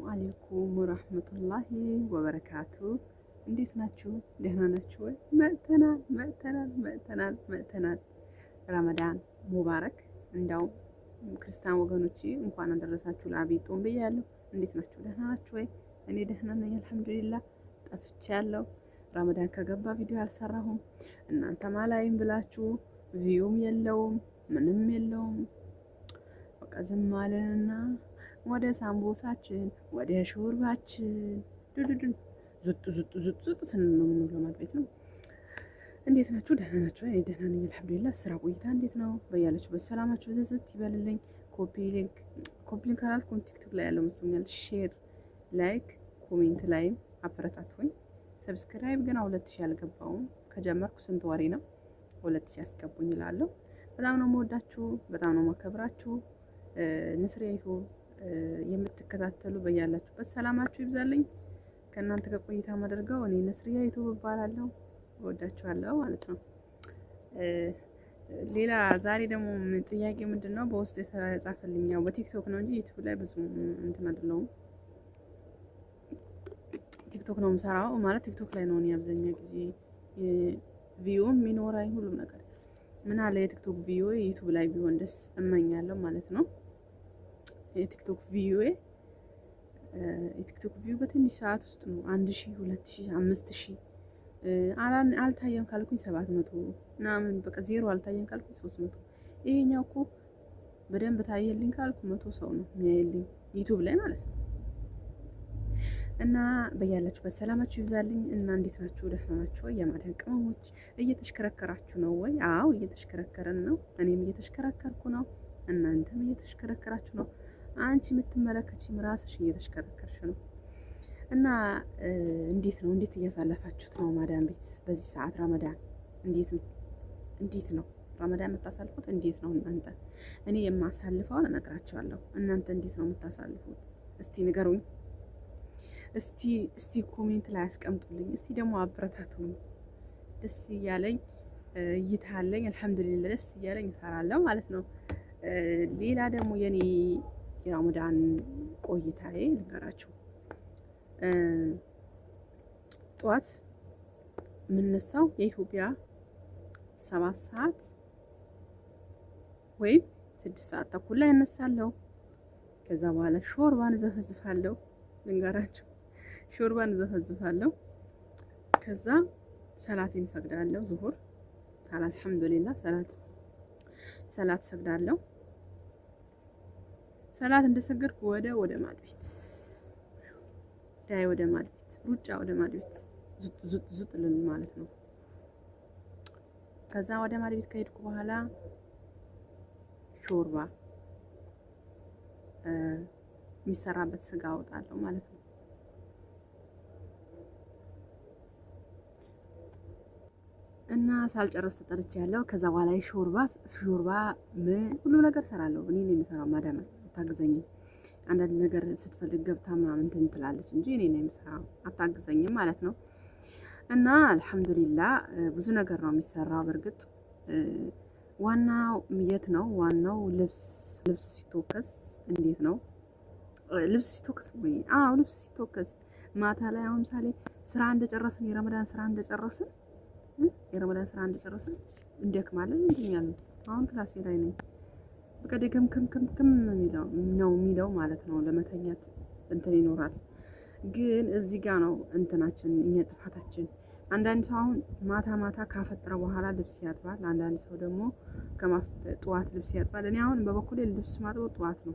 አለይኩም ወራህመቱላሂ ወበረካቱ። እንዴት ናችሁ? ደህና ናችሁ ወይ? መጥተናል መጥተናል መጥተናል መጥተናል። ረመዳን ሙባረክ። እንዳው ክርስቲያን ወገኖቼ እንኳን አደረሳችሁ ለዐቢይ ጾም ብያለሁ። እንዴት ናችሁ? ደህና ናችሁ ወይ? እኔ ደህና ነኝ አልሐምዱሊላህ። ጠፍቻለሁ። ረመዳን ከገባ ቪዲዮ አልሰራሁም። እናንተ ማላይም ብላችሁ view ም የለውም ምንም የለውም። በቃ ዝም አለንና ወደ ሳምቦሳችን ወደ ሾርባችን ዱዱዱ ዙጥ ዙጥ ዙጥ ዙጥ ስንል ነው የምንውለው ማለት ነው። እንዴት ናችሁ? ደህና ናችሁ? እኔ ደህና ነኝ አልሐምዱሊላህ። ስራ ቆይታ እንዴት ነው? በያላችሁበት ሰላማችሁ ብዝት ይበልልኝ። copy link copy link አላልኩም፣ ቲክቶክ ላይ ያለው መስሎኛል። share፣ like፣ comment ላይም አበረታቱኝ። subscribe ገና 2000 አልገባውም። ከጀመርኩ ስንት ወሬ ነው? 2000 ያስገቡኝ እላለሁ። በጣም ነው የምወዳችሁ፣ በጣም ነው የማከብራችሁ። ንስሪያይቱ የምትከታተሉ በያላችሁበት ሰላማችሁ ይብዛልኝ። ከእናንተ ጋር ቆይታ ማደርገው እኔ ነስሪያ ዩቲዩብ እባላለሁ። እወዳችኋለሁ ማለት ነው። ሌላ ዛሬ ደግሞ ጥያቄ ምንድን ነው በውስጥ የተጻፈልኝ፣ ያው በቲክቶክ ነው እንጂ ዩቲዩብ ላይ ብዙ እንትን አይደለሁም። ቲክቶክ ነው የምሰራው ማለት ቲክቶክ ላይ ነው እኔ አብዛኛው ጊዜ view ም የሚኖረኝ ሁሉም ነገር። ምን አለ የቲክቶክ view ዩቲዩብ ላይ ቢሆን ደስ እመኛለሁ ማለት ነው። የቲክቶክ view የቲክቶክ view በትንሽ ሰዓት ውስጥ ነው 1000፣ 2000፣ 5000፣ አልታየም ካልኩኝ 700 ምናምን፣ በቃ ዜሮ አልታየም ካልኩኝ 300። ይሄኛው እኮ በደንብ ታየልኝ ካልኩ 100 ሰው ነው የሚያየልኝ ዩቲዩብ ላይ ማለት ነው። እና በያላችሁበት ሰላማችሁ ይብዛልኝ። እና እንዴት ናችሁ? ደህና ናችሁ? የማዳን ቅመሞች እየተሽከረከራችሁ ነው ወይ? አዎ እየተሽከረከረን ነው። እኔም እየተሽከረከርኩ ነው። እናንተም እየተሽከረከራችሁ ነው። አንቺ የምትመለከቺም ራስሽ እየተሽከረከርሽ ነው። እና እንዴት ነው? እንዴት እያሳለፋችሁት ነው? ማዳን ቤት በዚህ ሰዓት ረመዳን እንዴት እንዴት ነው ረመዳን የምታሳልፉት? እንዴት ነው እናንተ? እኔ የማሳልፈውን እነግራችኋለሁ። እናንተ እንዴት ነው የምታሳልፉት? እስቲ ንገሩኝ። እስቲ እስቲ comment ላይ አስቀምጡልኝ። እስቲ ደግሞ አበረታቱኝ። ደስ እያለኝ እይታ አለኝ። አልሐምዱሊላህ ደስ እያለኝ እሰራለሁ ማለት ነው። ሌላ ደግሞ የኔ የረመዳን ቆይታዬ ልንገራችሁ። ጠዋት የምነሳው የኢትዮጵያ 7 ሰዓት ወይም 6 ሰዓት ተኩል ላይ እነሳለሁ። ከዛ በኋላ ሾርባን ዘፈዝፋለሁ። ልንገራችሁ፣ ሾርባን ዘፈዝፋለሁ። ከዛ ሰላቴን ሰግዳለሁ። ዙሁር አልሐምዱሊላህ ሰላት ሰግዳለሁ። ሰላት እንደሰገድኩ ወደ ማድቤት ዳይ፣ ወደ ማድቤት ሩጫ፣ ወደ ማድቤት ዙጥ ዙጥ ዙጥ ልል ማለት ነው። ከዛ ወደ ማድቤት ከሄድኩ በኋላ ሾርባ የሚሰራበት ስጋ አወጣለሁ ማለት ነው። እና ሳልጨርስ ተጠርቼ ያለው ከዛ በኋላ ሾርባ ሾርባ ምን ሁሉ ነገር ሰራለሁ። እኔ ነኝ የምሰራው፣ ማዳም አታግዘኝም። አንዳንድ ነገር ስትፈልግ ገብታ ምናምን እንትን ትላለች እንጂ እኔ ነኝ የምሰራው፣ አታግዘኝም ማለት ነው። እና አልሐምዱሊላህ ብዙ ነገር ነው የሚሰራው። በእርግጥ ዋናው የት ነው? ዋናው ልብስ ሲተኮስ እንዴት ነው? ልብስ ሲተኮስ ወይ አዎ፣ ልብስ ሲተኮስ ማታ ላይ አሁን ምሳሌ ስራ እንደጨረስን፣ የረመዳን ስራ እንደጨረስን፣ የረመዳን ስራ እንደጨረስን እንደክማለን፣ እንተኛለን። አሁን ክላሴ ላይ ነኝ። በቃ ደገም ክም ክም ክም የሚለው ነው የሚለው ማለት ነው። ለመተኛት እንትን ይኖራል። ግን እዚህ ጋር ነው እንትናችን እኛ ጥፋታችን። አንዳንድ ሰው አሁን ማታ ማታ ካፈጠረ በኋላ ልብስ ያጥባል። አንዳንድ ሰው ደግሞ ጠዋት ልብስ ያጥባል። እኔ አሁን በበኩሌ ልብስ ማጥበው ጠዋት ነው።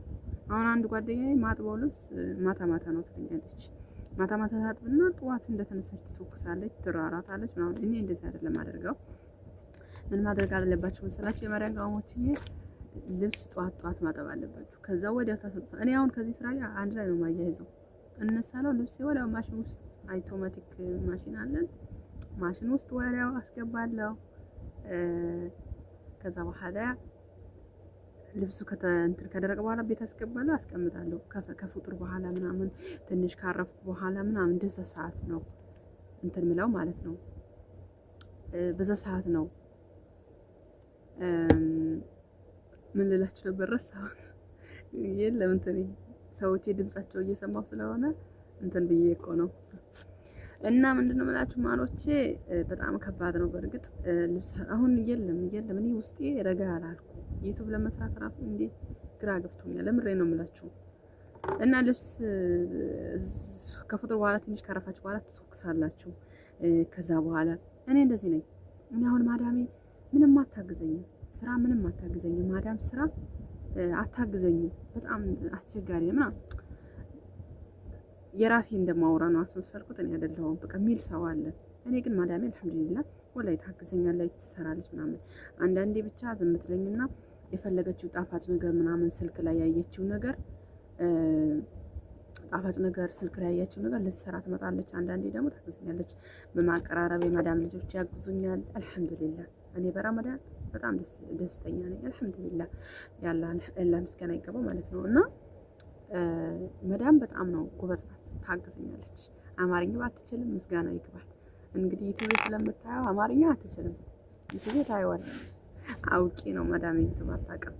አሁን አንድ ጓደኛዬ ማጥበው ልብስ ማታ ማታ ነው ትለኛለች። ማታ ማታ ታጥብና ጠዋት እንደተነሳች ትተኩሳለች፣ ትራራታለች ምናምን። እኔ እንደዚህ አይደለም አደርገው። ምን ማድረግ አለባችሁ መሰላችሁ? የማዳም ቅመሞችዬ ልብስ ጠዋት ጠዋት ማጠብ አለባችሁ። ከዛ ወዲያው ታሰጡታ። እኔ አሁን ከዚህ ስራ ጋር አንድ ላይ ነው የማያይዘው። እነሳለው ልብሴ ወዲያው ማሽን ውስጥ፣ አውቶማቲክ ማሽን አለን፣ ማሽን ውስጥ ወዲያው አስገባለሁ። ከዛ በኋላ ልብሱ እንትን ከደረቀ በኋላ ቤት አስገባለሁ፣ አስቀምጣለሁ። ከፍጡር በኋላ ምናምን ትንሽ ካረፍኩ በኋላ ምናምን እንደዛ ሰዓት ነው እንትን ምለው ማለት ነው። በዛ ሰዓት ነው፣ ምን ልላችሁ ነበር ረሳሁት። የለም እንትን ሰዎቼ ድምጻቸው እየሰማሁ ስለሆነ እንትን ብዬ እኮ ነው። እና ምንድነው የምላችሁ ማሮቼ፣ በጣም ከባድ ነው። በእርግጥ ልብስ አሁን የለም የለም፣ እኔ ውስጤ ረጋ አላልኩ። ዩቲዩብ ለመስራት ራሱ እንዴ ግራ ገብቶኛል። ለምሬ ነው የምላችሁ። እና ልብስ ከፍጥር በኋላ ትንሽ ካረፋችሁ በኋላ ትተኩሳላችሁ። ከዛ በኋላ እኔ እንደዚህ ነኝ። እኔ አሁን ማዳሜ ምንም አታግዘኝም፣ ስራ ምንም አታግዘኝም። ማዳም ስራ አታግዘኝም። በጣም አስቸጋሪ ነው ምናምን የራሴ እንደማወራ ነው አስመሰልኩት። እኔ አይደለሁም በቃ ሚል ሰው አለ። እኔ ግን ማዳሜ አልሐምዱሊላህ ወላሂ ታግዘኛለች፣ ትሰራለች ምናምን። አንዳንዴ ብቻ ዝም ትለኝና የፈለገችው ጣፋጭ ነገር ምናምን ስልክ ላይ ያየችው ነገር፣ ጣፋጭ ነገር ስልክ ላይ ያየችው ነገር ልትሰራ ትመጣለች። አንዳንዴ ደግሞ ታግዘኛለች። በማቀራረብ የማዳም ልጆች ያግዙኛል። አልሐምዱሊላህ እኔ በረመዳን በጣም ደስተኛ ነኝ። አልሐምዱሊላህ ያላ ምስጋና ይገባው ማለት ነው። እና መዳም በጣም ነው ጎበዝ ናት፣ ታግዘኛለች። አማርኛ ባትችልም ምስጋና ይግባት። እንግዲህ ዩቲዩብ ስለምታየው አማርኛ አትችልም፣ ዩቲዩብ ታየዋለች። አውቄ ነው መዳም ዩቲዩብ አታውቅም፣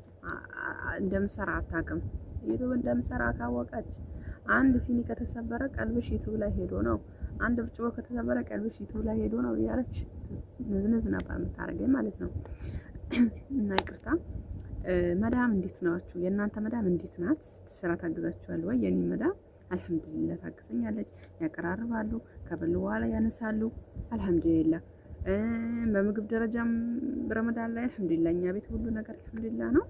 እንደምሰራ አታውቅም። ዩቲዩብ እንደምሰራ ካወቀች አንድ ሲኒ ከተሰበረ ቀልብሽ ዩቲዩብ ላይ ሄዶ ነው፣ አንድ ብርጭቆ ከተሰበረ ቀልብሽ ዩቲዩብ ላይ ሄዶ ነው እያለች ንዝንዝ ነበር የምታደርገኝ ማለት ነው። እና ይቅርታ መዳም እንዴት ናችሁ? የእናንተ መዳም እንዴት ናት? ስራ ታግዛችኋል ወይ? የኔ መዳም አልሐምዱሊላህ ታግዘኛለች። ያቀራርባሉ፣ ከበሉ በኋላ ያነሳሉ። አልሐምዱሊላህ በምግብ ደረጃም ረመዳን ላይ አልሐምዱሊላህ እኛ ቤት ሁሉ ነገር አልሐምዱሊላህ ነው።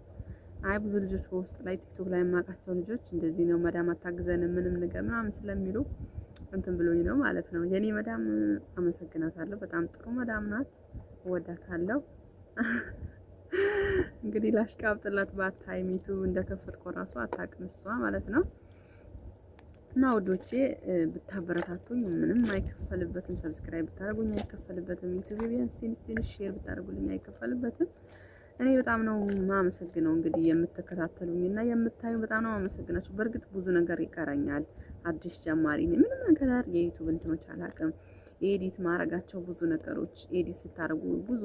አይ ብዙ ልጆች በውስጥ ላይ ቲክቶክ ላይ የማውቃቸው ልጆች እንደዚህ ነው መዳም አታግዘንም ምንም ነገር ምናምን ስለሚሉ እንትን ብሎኝ ነው ማለት ነው። የኔ መዳም አመሰግናታለሁ። በጣም ጥሩ መዳም ናት፣ እወዳታለሁ። እንግዲህ ላሽቃብጥላት ባታይሚቱ እንደከፈትኩ ራሱ አታውቅም እሷ ማለት ነው። እና ውዶቼ ብታበረታቱኝ ምንም አይከፈልበትም። subscribe ብታደርጉኝ አይከፈልበትም። ዩቲዩብ ቢያንስ ትንሽ ትንሽ share ብታደርጉልኝ አይከፈልበትም። እኔ በጣም ነው የማመሰግነው። እንግዲህ የምትከታተሉኝ እና የምታዩ በጣም ነው የማመሰግናችሁ። በእርግጥ ብዙ ነገር ይቀረኛል። አዲስ ጀማሪ ነኝ። ምንም ነገር የዩቲዩብ እንትኖች አላውቅም። edit ማድረጋቸው ብዙ ነገሮች edit ስታደርጉ ብዙ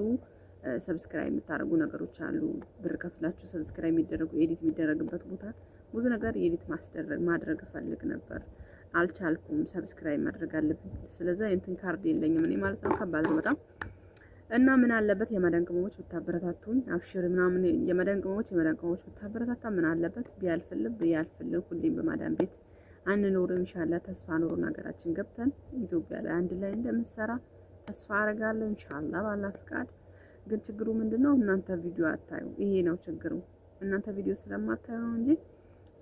subscribe የምታደርጉ ነገሮች አሉ። ብር ከፍላችሁ subscribe የሚደረጉ edit የሚደረግበት ቦታ ብዙ ነገር edit ማስደረግ ማድረግ እፈልግ ነበር፣ አልቻልኩም። subscribe ማድረግ አለብኝ። ስለዛ እንትን ካርድ የለኝም እኔ ማለት ነው። ከባድ ነው በጣም። እና ምን አለበት የማዳም ቅመሞች ብታበረታቱኝ፣ አብሽር ምናምን የማዳም ቅመሞች የማዳም ቅመሞች ብታበረታታ ምን አለበት? ቢያልፍልን ቢያልፍልን፣ ሁሌም በማዳም ቤት አንኖርም። ኢንሻአላህ ተስፋ ኖሮን ሀገራችን ገብተን ኢትዮጵያ ላይ አንድ ላይ እንደምንሰራ ተስፋ አረጋለሁ። ኢንሻአላህ ባላ ፍቃድ። ግን ችግሩ ምንድነው? እናንተ ቪዲዮ አታዩ። ይሄ ነው ችግሩ። እናንተ ቪዲዮ ስለማታዩ ነው እንጂ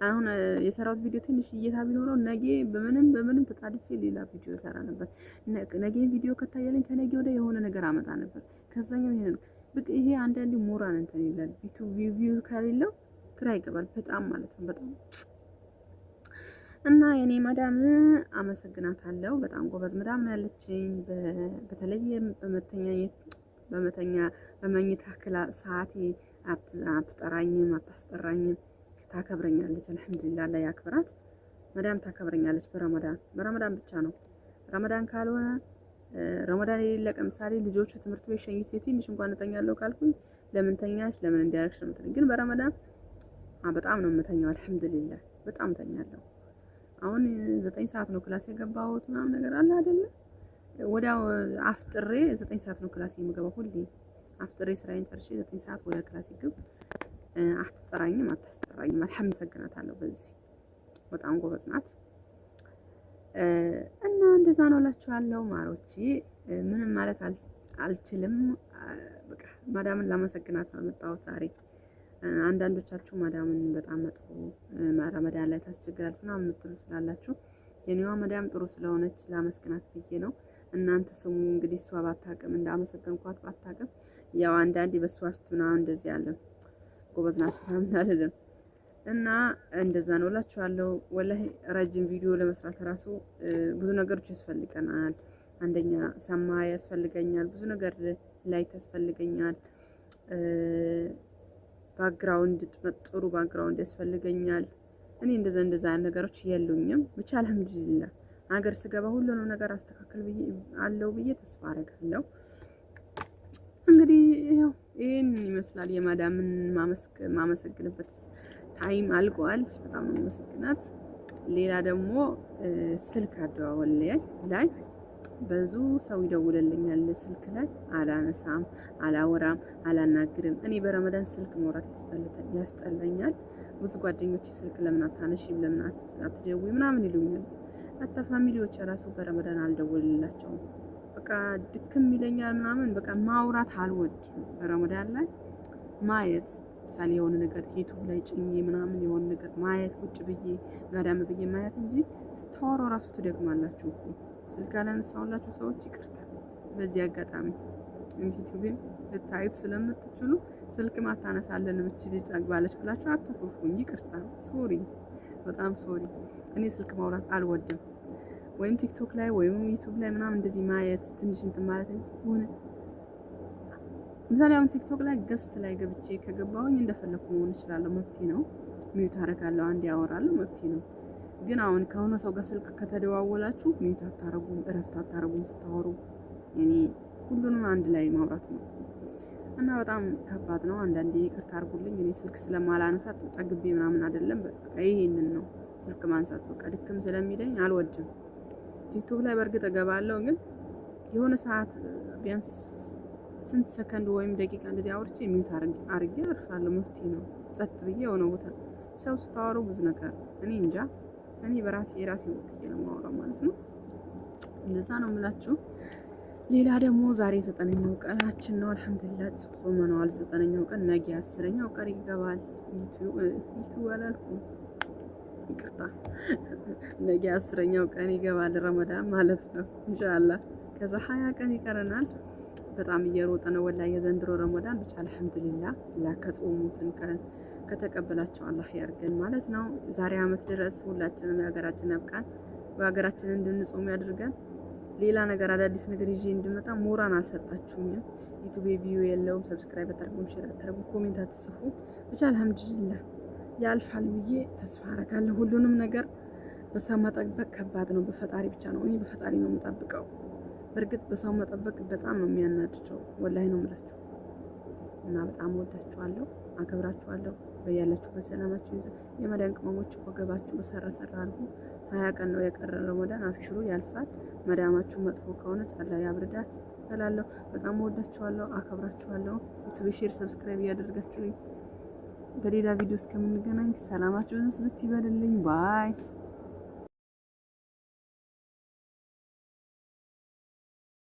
አሁን የሰራሁት ቪዲዮ ትንሽ እይታ ቢኖረው ነገ በምንም በምንም ተጣድፌ ሌላ ቪዲዮ ሰራ ነበር። ነገ ቪዲዮ ከታየልኝ ከነገ ወዲያ የሆነ ነገር አመጣ ነበር። ከዛኛው ይሄ ነው በቃ። ይሄ አንዳንዴ ሞራል እንትን ይላል። ዩቲዩብ view ከሌለው ግራ ይገባል በጣም ማለት ነው በጣም። እና የኔ ማዳም አመሰግናታለሁ። በጣም ጎበዝ መዳም ነው ያለችኝ። በተለየ በመተኛ በመኝታ ክላ ሰዓቴ አትጠራኝም፣ አታስጠራኝም። ታከብረኛለች። አልሐምዱሊላህ ላይ ያክብራት። መዳም ታከብረኛለች። በረመዳን በረመዳን ብቻ ነው። ረመዳን ካልሆነ ረመዳን የሌለ ቀን ምሳሌ ልጆቹ ትምህርት ቤት ሸኝቼ ትንሽ እንኳን እተኛለሁ ካልኩኝ ለምን ተኛሽ ለምን እንዲያደርግሽ ነው የምትለኝ። ግን በረመዳን በጣም ነው የምተኛው። አልሐምዱሊላህ በጣም ተኛለሁ። አሁን 9 ሰዓት ነው class የገባሁት ምናምን ነገር አለ አይደለ? ወዲያው አፍጥሬ 9 ሰዓት ነው class የምገባው ሁሌ። አፍጥሬ ስራዬን ጨርሼ 9 ሰዓት ወደ class ግብ። አትጠራኝም፣ አታስጠራኝም። አልሐምሰግናታለሁ። በዚህ በጣም ጎበዝ ናት እና እንደዛ ነው እላችኋለሁ ማሮቼ። ምንም ማለት አልችልም። በቃ ማዳምን ላመሰግናት ነው የመጣሁት ዛሬ። አንዳንዶቻችሁ ማዳምን በጣም መጥፎ ረመዳን ላይ ታስቸግራለች ምናምን የምትሉ ስላላችሁ የኔዋ መዳም ጥሩ ስለሆነች ላመስግናት ብዬ ነው። እናንተ ስሙ እንግዲህ እሷ ባታቅም እንዳመሰገንኳት ባታቅም ያው አንዳንዴ በእሷ ፊት ምናምን እንደዚህ ያለ ጎበዝ ናት ምናምን አልልም እና እንደዛ ነው እላችኋለሁ። ወላሂ ረጅም ቪዲዮ ለመስራት ራሱ ብዙ ነገሮች ያስፈልገናል። አንደኛ ሰማ ያስፈልገኛል፣ ብዙ ነገር light ያስፈልገኛል፣ background ጥሩ background ያስፈልገኛል። እኔ እንደዛ እንደዛ ነገሮች የሉኝም። ብቻ አልሐምዱሊላህ ሀገር ስገባ ሁሉንም ነገር አስተካከል ብዬ አለው ብዬ ተስፋ አደርጋለሁ። እንግዲህ ያው ይህን ይመስላል የማዳምን ማመሰግንበት time አልቋል። በጣም ነው የማመሰግናት። ሌላ ደግሞ ስልክ አደዋወል ላይ ብዙ ሰው ይደውልልኛል። ስልክ ላይ አላነሳም፣ አላወራም፣ አላናግርም። እኔ በረመዳን ስልክ ማውራት ያስጠላኛል። ብዙ ጓደኞች ስልክ ለምን አታነሺም፣ ለምን አትደውይ ምናምን ይሉኛል። حتى family ዎች ራሱ በረመዳን አልደውልላቸውም። በቃ ድክም ይለኛል ምናምን፣ በቃ ማውራት አልወድም በረመዳን ላይ። ማየት፣ ምሳሌ የሆነ ነገር ዩቱብ ላይ ጭኜ ምናምን የሆነ ነገር ማየት፣ ቁጭ ብዬ ጋዳም ብዬ ማየት እንጂ ስታወራው ራሱ ትደክማላችሁ እኮ። ስልክ ያላነሳሁላችሁ ሰዎች ይቅርታ። በዚህ አጋጣሚ ዩቲዩብን ልታዩት ስለምትችሉ ስልክ ማታነሳለን እቺ ልጅ ጠግባለች ብላችሁ አታኩርፉኝ። ይቅርታ፣ sorry፣ በጣም sorry። እኔ ስልክ ማውራት አልወድም። ወይም ቲክቶክ ላይ ወይም ዩቲዩብ ላይ ምናምን እንደዚህ ማየት፣ ትንሽ እንትን ማለት እንጂ፣ ሆነ ምሳሌ አሁን ቲክቶክ ላይ guest ላይ ገብቼ ከገባሁኝ እንደፈለኩ መሆን እችላለሁ፣ መብቴ ነው። Mute አደርጋለሁ፣ አንድ ያወራለሁ፣ መብቴ ነው። ግን አሁን ከሆነ ሰው ጋር ስልክ ከተደዋወላችሁ mute አታረጉም፣ እረፍት አታረጉም ስታወሩ። እኔ ሁሉንም አንድ ላይ ማውራት ነው እና በጣም ከባድ ነው። አንዳንዴ ይቅርታ አድርጉልኝ። እኔ ስልክ ስለማላነሳ ጠግቤ ምናምን አይደለም። በቃ ይሄንን ነው፣ ስልክ ማንሳት በቃ ድክም ስለሚለኝ አልወድም። ቲክቶክ ላይ በእርግጥ እገባለሁ፣ ግን የሆነ ሰዓት ቢያንስ ስንት ሰከንድ ወይም ደቂቃ እንደዚህ አውርቼ mute አርጌ አርፋለሁ። መፍትሄ ነው። ጸጥ ብዬ የሆነ ቦታ ሰው ስታወሩ ብዙ ነገር፣ እኔ እንጃ፣ እኔ በራሴ የራሴ ወክዬ ነው የማወራው ማለት ነው። እንደዛ ነው የምላችሁ። ሌላ ደግሞ ዛሬ 9ኛው ቀናችን ነው። አልሐምዱሊላህ ጾመነዋል። 9ኛው ቀን፣ ነገ 10ኛው ቀን ይገባል። ዩቲዩብ አላልኩም፣ ይቅርታ። ነገ 10ኛው ቀን ይገባል ረመዳን ማለት ነው ኢንሻአላህ። ከዛ 20 ቀን ይቀረናል። በጣም እየሮጠ ነው ወላሂ የዘንድሮ ረመዳን። ብቻ አልሐምዱሊላህ፣ አላህ ከጾሙትን ከተቀበላቸው አላህ ያርገን ማለት ነው። ዛሬ አመት ድረስ ሁላችንም የሀገራችን ያብቃን፣ በሀገራችን እንድንጾም ያድርገን። ሌላ ነገር አዳዲስ ነገር ይዤ እንድመጣ ሞራል አልሰጣችሁኝም። ዩቱብ view የለውም። Subscribe አታርጉም፣ share አታርጉም፣ comment አትጽፉ። ብቻ አልሐምዱሊላህ ያልፋል ብዬ ተስፋ አረጋለሁ። ሁሉንም ነገር በሰው መጠበቅ ከባድ ነው። በፈጣሪ ብቻ ነው። እኔ በፈጣሪ ነው የምጠብቀው። በእርግጥ በሰው መጠበቅ በጣም ነው የሚያናድደው። ወላሂ ነው የምላችሁ። እና በጣም ወዳችኋለሁ፣ አከብራችኋለሁ። በያላችሁበት ሰላማችሁ ይብዛ። የመዳን ቅመሞች ወገባችሁ ሰራ ሰራ አድርጉ። 20 ቀን ነው የቀረ ረመዳን። አብሽሩ፣ ያልፋል። መዳማችሁ መጥፎ ከሆነች አላህ ያብርዳት እላለሁ። በጣም ወዳችኋለሁ፣ አከብራችኋለሁ። ዩቱብ share፣ subscribe እያደረጋችሁኝ በሌላ ቪዲዮ እስከምንገናኝ ሰላማችሁ ብዝት ይበልልኝ። Bye.